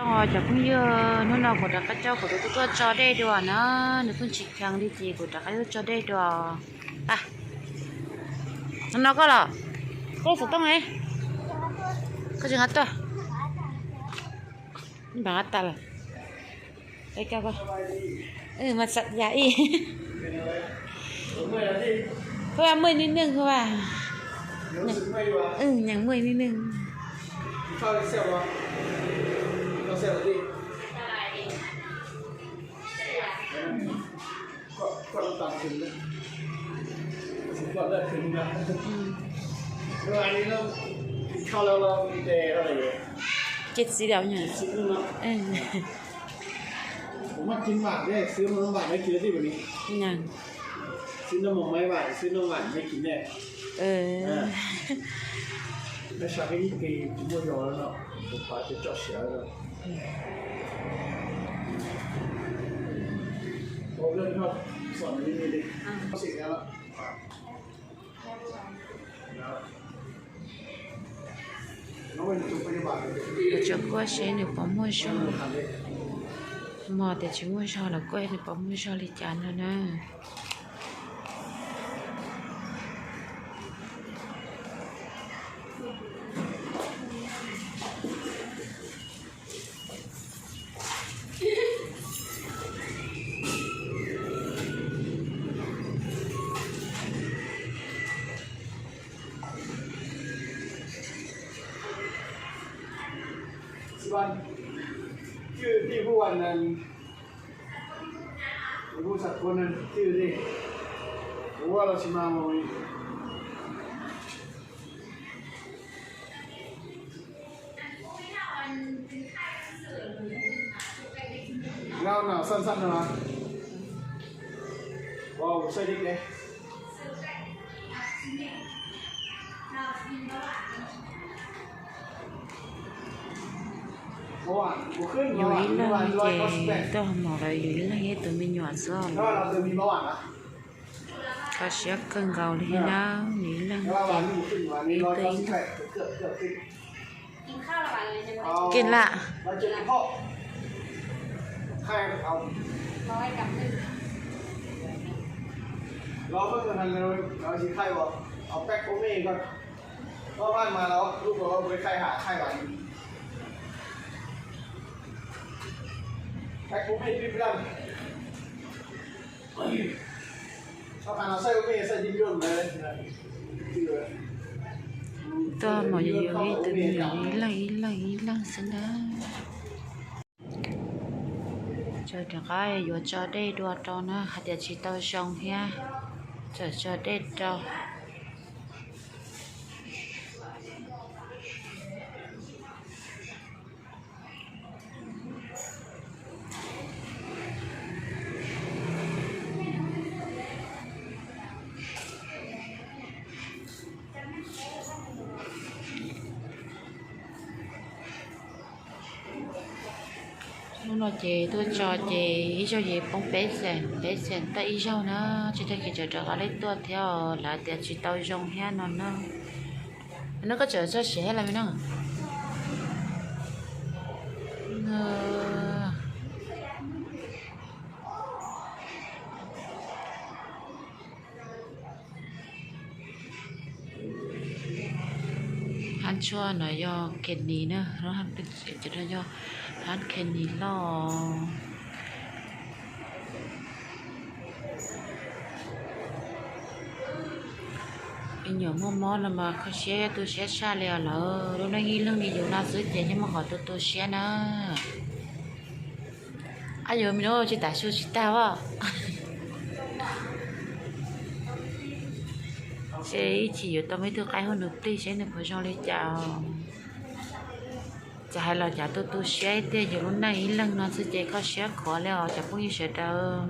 Cov phooj ywg, hnub no kuv rov qab coj kuv tus tub tuaj tso dej dua na, nws pheej tsis kheev li ces kuv rov qab tuaj tso dej dua. Hnub no koj los, koj los xov tooj, koj tsis nqa tuaj, npam tas lawm. Mas xam yas ib, huaj muaj ib neeg huaj, nyeem muaj ib neeg. Ces txiv lawm. Kuv tseem kuaj seb nws puas muaj zog. Mos tias tsis muaj zog los kuaj nws puas muaj zog li cas no na. Yus ib leeg ces tuaj mos lawm, yus ib leeg ib tus me nyuam xwb. Kho siab kawg nkaus li na, nws ib leeg ces ib tug ib tug. Kev lam. Tuaj mos yus ib tug me nyuam ib leeg ib leeg ib leeg xwb na. Tseem rov qab yuav tso dej dua rau na, hais tias tsis tau zoo thiab, tseem tso dej rau. Hnub no ces tuaj tso ces ib zaug ces poob peb xees, peb xees tawm ib zaug na, tsis tag kis tseem rov qab tuaj thiab, lawv tias tsis tau zoo thiab no na. No koj tseem txog siav thiab los me no? Hab tshuaj no yog khenis na, yog hab khenis loj. Me nyuam muaj mob no mas kho siab tu siab tshaj li os lawm, lub neej ib leeg li yus no xwb ces yeej muaj qhov tu tu siab na. Ab, yus me nus tsis tas su tsis tag as. Seb ib chim yuav tau muaj ib tug qaib hu nws plig seb nws puas zoo li cas. Cas hais los cas tu tu siab tiag, yus lub neej ib leeg no xwb ces kho siab khuav li os cov phooj ywg sawv daws.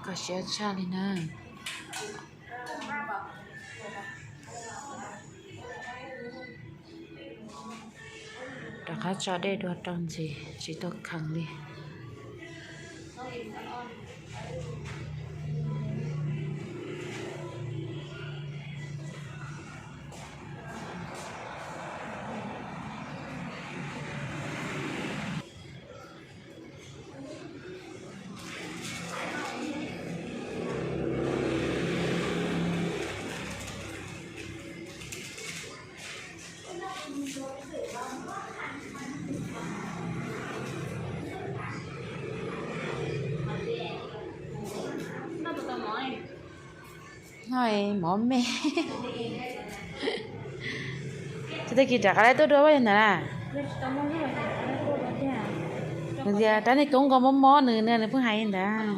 Kho siab tshaj li na. Rov qab tso dej dua rau ntxiv, tsis tau kheev li. Mov me. Ces tag kis rov qab lawv tuaj dua pab yog ntawd na. Nws tias rab niag koob ko mob mob nws, nws pheej hais li ntawd.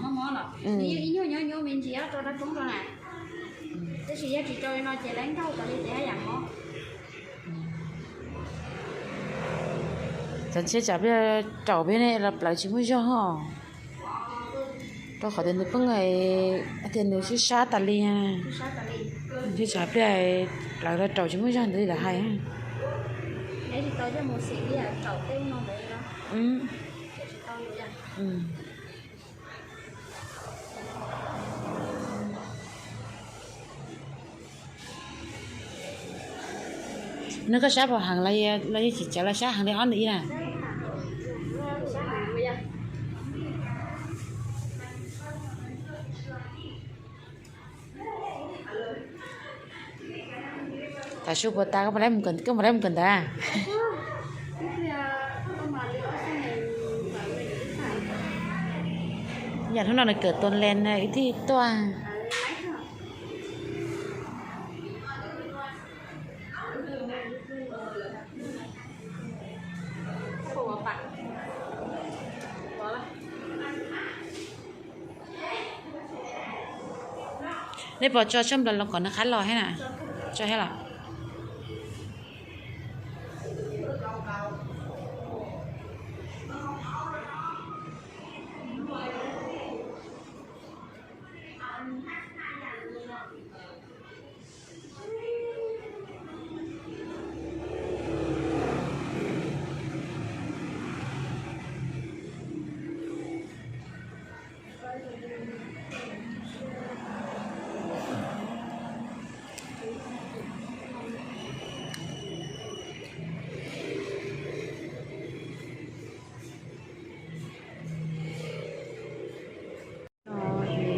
Cov ntshe tsam pliag raum peb ne los plawv tsis muaj zog os. Rau qhov tias nws pheej tias nws sib sab tas li. Ntshe tsam pliag plawv los raum tsis muaj zog ntawd li lawv hais. Nws koj sab puas heev los yeej tsis txawv los sab heev li ob nws ib na? Tav su puas tas koj puas laib mus kawm ntawv? Yam hnub no nws kawm tua len na wb thiaj tuaj. Nej puas tso tshuaj nplog los kom nws qab los thiab na? Tso thiab los? No ces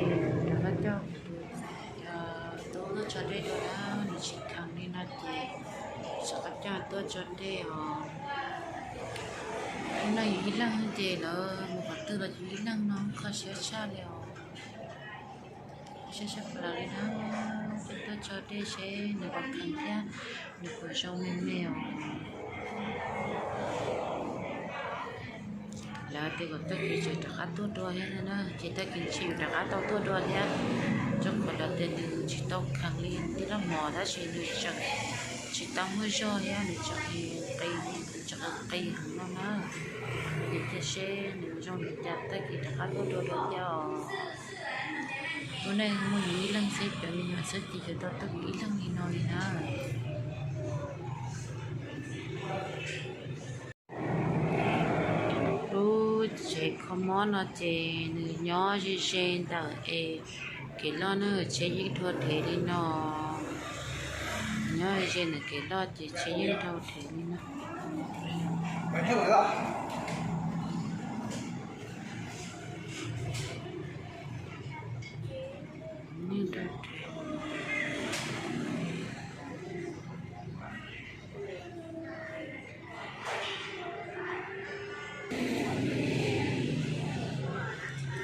rov qab coj kuv tus tub tuaj tso dej dua na, nws tsis kheev li no ces rov qab coj tuaj tso dej os. Hnub no yus ib leeg ces lawv mus qhov twg los yus ib leeg no kho siab tshaj li os. Siab tshaj plaws li na. Coj tuaj tso dej seb nws puas kheev thiab nws puas zoo me me os. Lawv tias kom tag kis tseem rov qab tuaj dua thiab na, ces tag kis ntshe yus rov qab tau tuaj dua thiab. Rau qhov lawv tias nws tsis tau kheev li tij laug mov tab sis nws tseem tsis tau muaj zog thiab nws tseem qis, nws tseem qis heev no na. Ces cia seb nws zoo li cas tag kis rov qab tuaj dua dua thiab os. Ua neej muaj yus ib leeg xwb, cov me nyuam xwb ces yuav tau tuaj yus ib leeg li no li na. Lub tsev kho mob no ces nws nyob ze ze ntawm es kev loj na, tsheb yeej dhau dhev li no. Nyob ze ze ntawm kev loj ces tsheb yeej dhau dhev li no.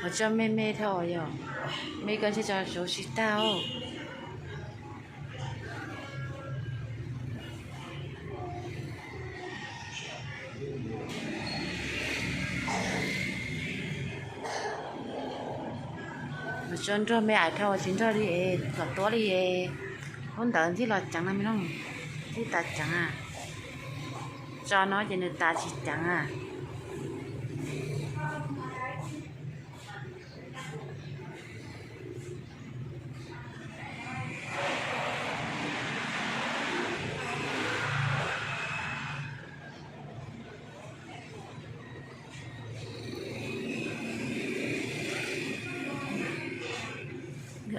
Ua tso me me dhau yog me ko ntshe tso suav tsis tag. Mus tso nrog me ais dhau, tsis nrog li es kom tuab li es. Lub ntawd thiaj los ceev no me no, thiaj tas ceev. Tso no ces nws tas tsis ceev a.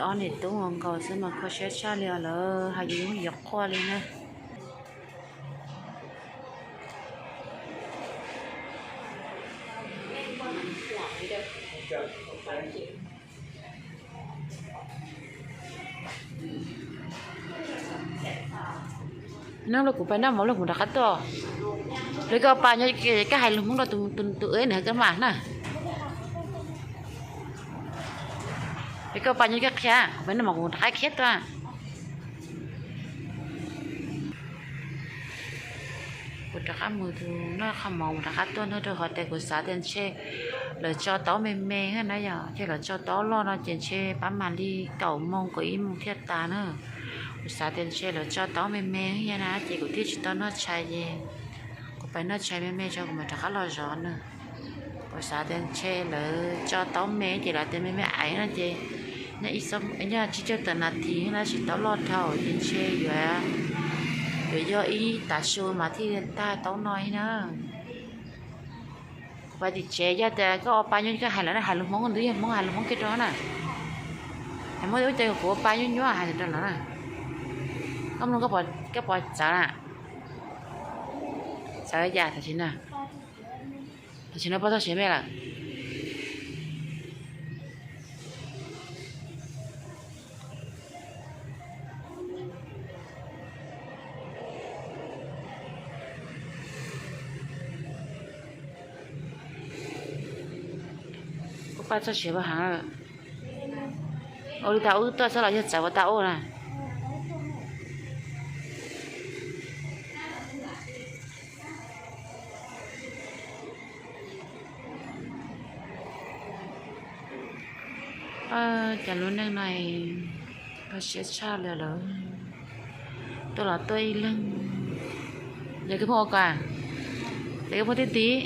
Ob niam tub nkaus xwb mas kho siab tshaj li os, lawv hais yus yuav quaj li na. Neb los kuv pais noj mov los kuv rov qab tuaj. Los koj pais nyob, koj hais lus Hmoob rau tus, tus, tus wb nws koj mam na. Los koj pais nyob koj qhia, kuv pais noj mov kuv rov qab khiav tuaj. Kuv rov qab mus noj qhov mov kuv rov qab tuaj na, rau qhov tias kuv xav tias ntshe lawv tso taub me me na yom, ces lawv tso taub loj no ces ntshe pab mam li kaum moos kaum ib moos thiaj tas na. Kuv xav tias ntshe lawv tso taub me me na, ces kuv thiaj tsis tau noj tshais ces kuv pais noj tshais me me tso kuv mam rov qab los zov na. Kuv xav tias ntshe lawv tso taub me ces lawv tias me me aiv no ces nyob ib, nyob tsib caug tawm nas this na, tsis tau loj dhau ces ntshe yuav, yuav yog ib tav su mas thiaj tag taub no na. Kuv pais tim tsev, yog tias koj ua pa nyuaj koj hais lawv na, hais lus Hmoob, nws yog Hmoob, hais lus Hmoob kiag rau na. Hais Hmoob ua cas kuv ua pa nyuaj nyuaj hais rau lawv na. Koj mloog, koj puas txawv na? Txawv cas tam sim no? Tam sim no poj txoj siav me lawm. Ua pa txoj siav ua heev lawm. Ua li tas ub tuaj xwb los yog txawv ua tas ub na? Cas lub neej no kho siab tshaj li lawm. Tuaj los tuaj ib leeg. Yog koj phooj ua koj, yog koj phooj tib tib.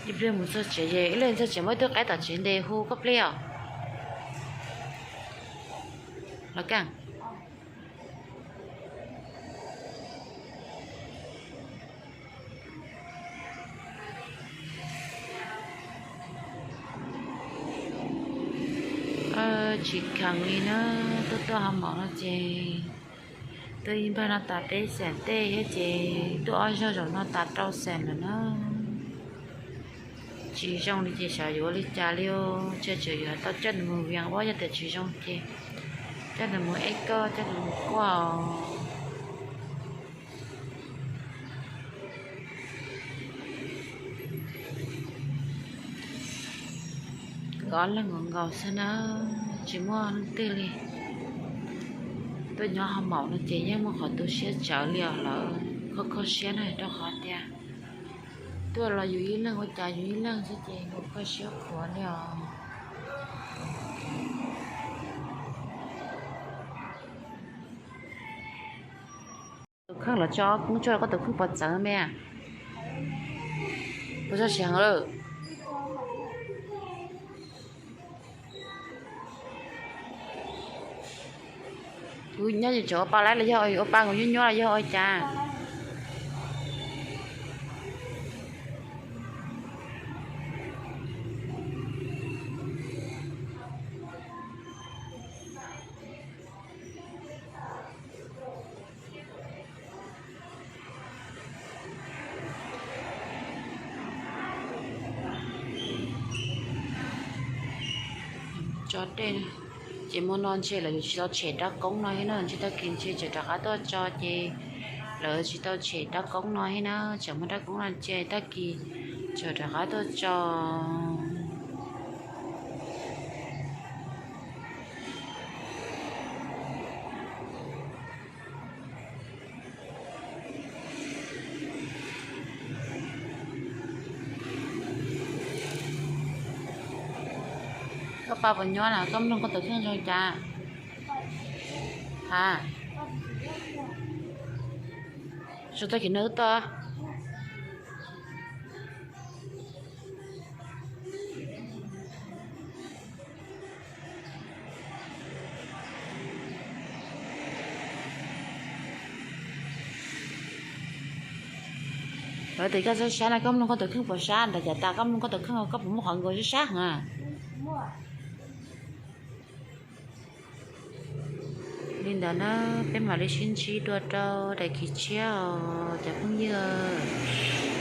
Ib pliag mus txog tsev, ib leeg txog tsev muaj ib tug qaib tom tsev ntes hu koj pliag os. Los Keej, tsis kheev li na, tuaj tuaj ho maum no ces tuaj ib npag no tas peb xees tej thiab ces tuaj ob zaug zaum no tas rau xees lawm na. Tsis zoo li ces xyov yuav ua li cas li, ntshe tseem yuav tau coj nws mus vias vab, yog tias tsis zoo ces coj nws mus eb koj, coj nws mus kuaj os. Nkawd ob leeg nkaus nkaus xwb na, tsis muaj leej twg li. Tuaj nyob ho maum no ces yeej muaj qhov tu siab tsawv li os lawm, kho kho siab na, rau qhov tias tuaj los yus ib leeg ua cas yus ib leeg xwb ces kho siab khuav li os. Tus kheej los tso koob tsuag, koj tus kheej puas txawv me? Puas txog siav heev lawm? Kuv nyob tseem ua pa laib los yog ua pa nkaus nyuaj nyuaj los yog ua cas? Tso dej, ces hmo no ntshe lawv yuav tsis tau tshem rab koob no thiab na, ntshe tag kis ntshe tseem rov qab tuaj tso ces lawv tsis tau tshem rab koob no thiab na, tseem muaj rab koob no ces tag kis tseem rov qab tuaj tso. Koj pa puas nyob na? Koj mloog koj tus kheej zoo cas? Ha, zoo tag kis no wb tuaj. Lawv tias koj sab sab no, koj mloog koj tus kheej puas sab? Nrog cav tas koj mloog koj tus kheej koj puas muaj qhov nkaus sab sab heev? Li ntawd na, peb mam li sib ntsib dua rau daim khiv tshiab os cov phooj ywg.